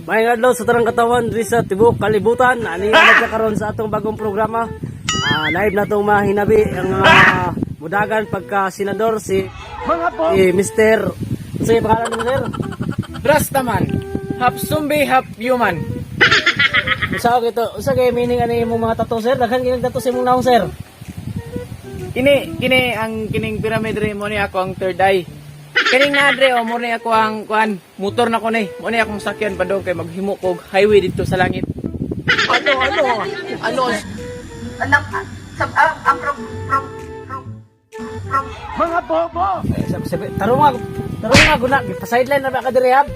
Maayong adlaw sa tanang katawan diri sa tibuok kalibutan. Ani nagkakaroon sa atong bagong programa. Live na itong mahinabi ang mudagan pagka senador si Mga po. si Mr. Unsa yung pangalan mo, sir? Rastaman. Half zombie, half human. Unsa og ito? Unsa kay meaning ani imong mga tattoo, sir? Daghan kay tattoo sa imong naong, sir. Kini, kini ang kining pyramid re mo ni ako ang third eye. Kining na dre o mo ni ako ang kuan, motor na ko ni. Mo ni akong sakyan padong kay maghimo kog highway didto sa langit. Ano, ano? Ano? Anak, sa, ang pro, pro, pro, pro, Mga bobo! Eh, sabi, tarong nga guna, pa sideline na ba ka diri, hab?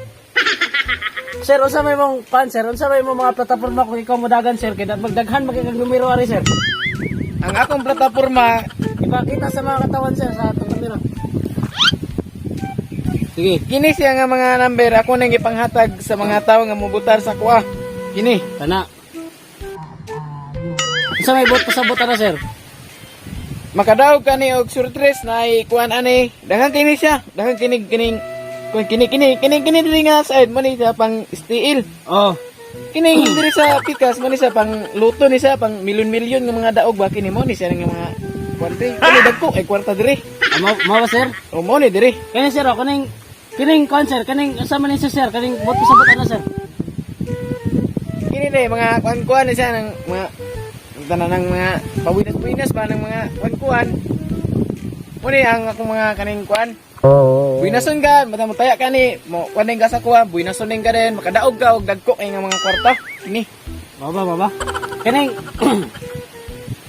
Sir, unsa may mong pan, sir? Unsa may mong mga plataporma kung ikaw mudagan, sir? Kay magdaghan magiging numero ari, sir. Ang akong plataporma, Ipakita sa mga katawan, sir, sa atong kamera. Sige, kini siya nga mga number ako nang gipanghatag sa mga tawo nga mobutar sa kuha. Kini. Kana. Unsa may bot pasabot ana, sir? Makadaog kani og surtres na ay kuan ani. Daghan kini siya. Daghan kini kining kuan kini kini kini kini diri nga side mo ni siya pang steel. Oh, Kining diri sa pikas mo ni siya pang luto ni siya pang milyon-milyon nga mga daog ba kini mo ni siya nga mga kuan diri. Kini dagko ay kwarta diri. Mao ba, sir? O mo ni diri. Kani, sir, oh, kaning kining kon, sir, kaning unsa man ni siya, sir, kaning bot pasabot ana, sir? Kini diri mga kuan-kuan ni siya ng mga tanan ng mga pawinas-winas ba ng mga kuan-kuan. Mo ni ang akong mga kaning kuan. Buinason ka, mata mo taya ka ni, mo kuan din ka sa kuha, buinason din ka din, makadaog ka og dagko kay nga mga kwarta. Kini. Mao ba, mao ba? Kaning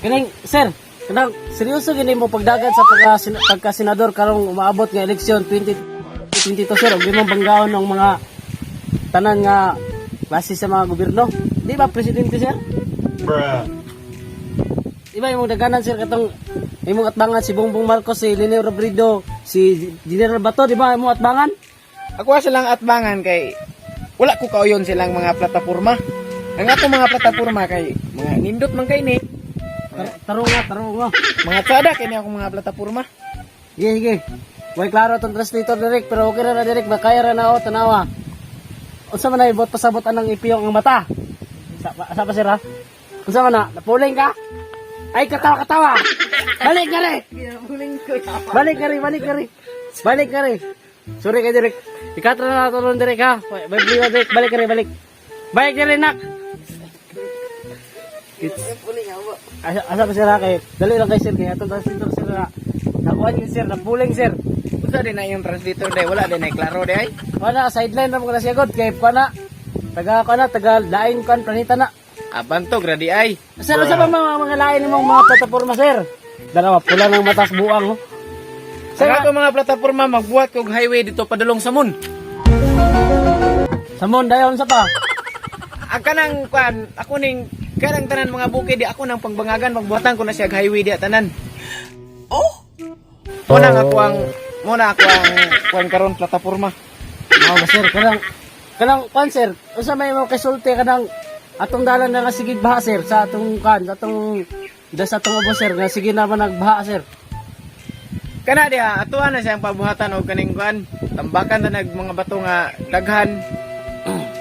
kaning sir, kanang seryoso gini mo pagdagan sa pagka senador karong umaabot nga eleksyon 2022, sir, ug imong banggaon ng mga tanan nga base sa mga gobyerno. Di ba presidente, sir? Di ba imong daganan, sir, katong imong atbangan si Bongbong Marcos, si Leni Robredo, si General Bato, di ba imong atbangan? Ako silang atbangan kay wala ko kauyon silang mga plataporma. Ang atong mga plataporma kay mga nindot man kay ni, Tarong nga, tarong nga. mga tsada kay ni akong mga plataporma. Sige, sige. Way klaro itong translator, Derek, pero okay ra na, Derek, makaya ra na o, tanawa. Unsa man ay bot pasabot anang ipiyong ang mata? Sa pa, sir, ha? Unsa man na? Napuling ka? Ay, katawa katawa. Balik ka rin. Balik ka rin, balik ka rin. Balik ka rin. Sorry kay Derek. Ikatra na nato ron, Derek, ha. Balik ka, Derek. Balik ka rin, balik. Balik ka rin, nak. It's, asa pa, sir, ha? Kay, dali lang kay sir. Kay atong translator, sir, ha. Nakuha niyo, sir. Napuling, sir. Unsa din na yung translator day, wala din ay klaro day. Wala, sideline na mo na siya, God. Kay kuha na. Taga kuha na, taga lain kuha, planeta na. Abantog ra di ay. Sir, ano sa ba mga lain mong mga plataforma, sir? Dalawa, pula ng matas buang, oh. Sa akong mga plataporma magbuhat kog highway dito padulong sa moon. Samon, dayon sa pa. Ang kanang kuan, ako ning kanang tanan mga bukid di ako nang pangbangagan magbuhatan ko na siya og highway di tanan. Oh. Muna ang ako ang muna ako ang kuan karon plataporma. Mao ba, sir? Kanang, kuan, sir, unsa may mga kasulti kanang atong dalan na nga sige baha, sir, sa atong kuan, sa atong, da sa atong ubos, sir, nga sige naman nagbaha, sir. Kana diha atuan na siyang pabuhatan og kaning kuan, tambakan na nag mga bato nga daghan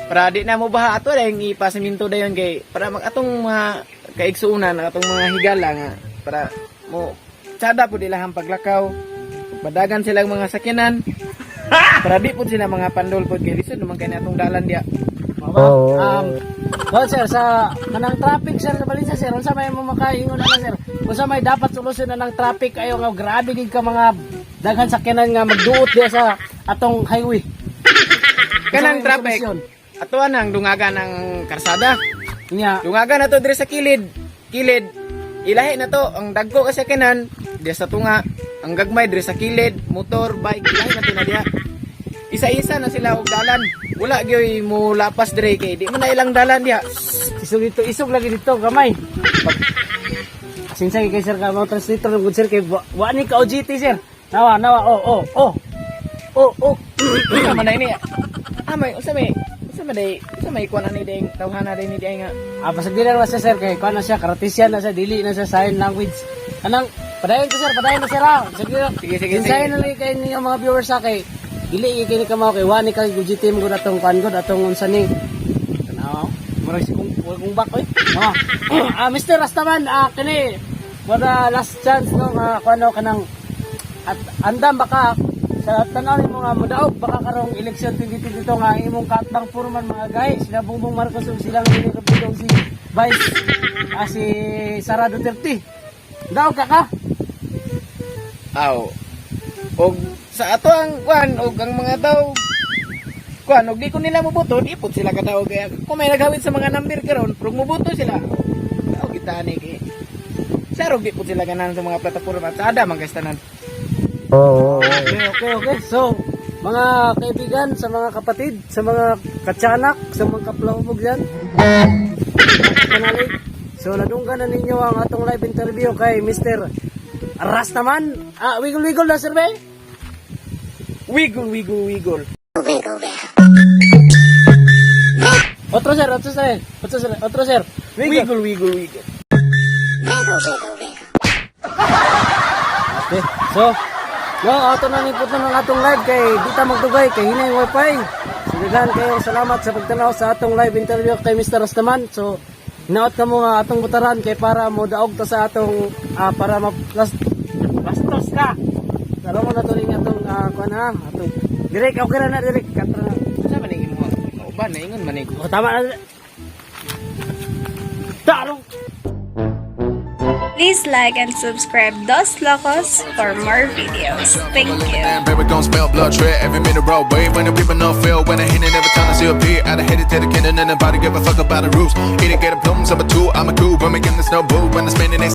para di na mo baha ato dayong ipasiminto dayon kay para mag atong mga kaigsuonan atong mga higala nga para mo tsada pud ilahang paglakaw, madagan silang mga sakyanan para di pud sila mga pandol pud kay lisod naman kay na atong dalan diha. Mao ba? Kuan, sir, sa kanang traffic, sir, sa Valencia, sir, unsa may mo makaingon ana, sir? Unsa may dapat solusyon na ng traffic ayo nga grabe gid ka mga daghan sakyanan nga magduot diya sa atong highway? Kanang Unsa may traffic, solusyon? atuan ang dungagan ng karsada. Nya, Dungagan na to diri sa kilid. Kilid. Ilahi na to ang dagko kasi kanan diya sa tunga, ang gagmay diri sa kilid, motor, bike, ilahi na to na diha. Isa-isa na sila og dalan. Wala gyoy mo lapas diri kay di man na ilang dalan diha. Isog dito, isog lagi dito gamay. Asinsa kay sir ka mga translator ng good sir kay wa ni ka OGT, sir. Nawa, nawa, oh, oh, oh. Oh, oh. Unsa man day ni? Ah, may unsa man day, unsa may kuan ani ding tawhana day ni di ay nga. Ah, pasag dili na siya, sir, kay kuan na siya, karatisian na siya, dili na siya sign language. Anang padayon ko, sir, padayon na, sir, ha. Sige, Sige, sige, sige. Na lang kay ninyo mga viewers sa kay dili kay ni kamaw kay wa ni kay OGT mo gud atong kuan gud atong unsa ni Murag si kung kung bak oy. Ah, ah Mr. Rastaman, kini for the last chance, no, nga kuno kanang at andam baka sa tanaw nimo nga modaog baka karong eleksyon 2022 nga ang imong katbang puro man mga guys sila Bongbong Marcos ug silang Leni Robredo ug si Vice si Sara Duterte. Daog ka ka? Aw. Og sa ato ang kuan og ang mga tao kuan og di ko nila moboto, di pud sila kadaog kaya kung may naghawit sa mga number karon, prog moboto sila. Daog kita ani kay sarog di pud sila ganahan sa mga plataporma at sada man kay tanan. Okay. So, mga kaibigan, sa mga kapatid, sa mga katsanak, sa mga kaplahubog yan, kanalig. So, nadunggan na ninyo ang atong live interview kay Mr. Rastaman. Ah, wiggle wiggle na, sir, be? Wiggle, wiggle, wiggle. Otro, sir, otro, sir. Otro, sir, otro, sir. Wiggle. Wiggle, wiggle, wiggle. Okay. So, yo, ato na ni puto ng atong live kay di ta magdugay kay hinay wifi. So, daghan kayo salamat sa pagtanaw sa atong live interview kay Mr. Rastaman. So, hinaot ka mo nga atong butaran kay para mo daog ta sa atong para ma last bastos ka. Taro mo na to ning atong kuan ha, atong direk okay ra na direk katra na. Sa man ning imong uban na ingon man Oh, tama na. Tarong. Please like and subscribe Dos Locos for more videos. Thank you. Damn, baby, gon' smell blood tread every minute road wave when the people no feel when I hit it every time I see a beer. I done hit it to the cannon and nobody give a fuck about the rules. Either get a bloom, number two, I'm a cool, when we get the snow boo when the spinning.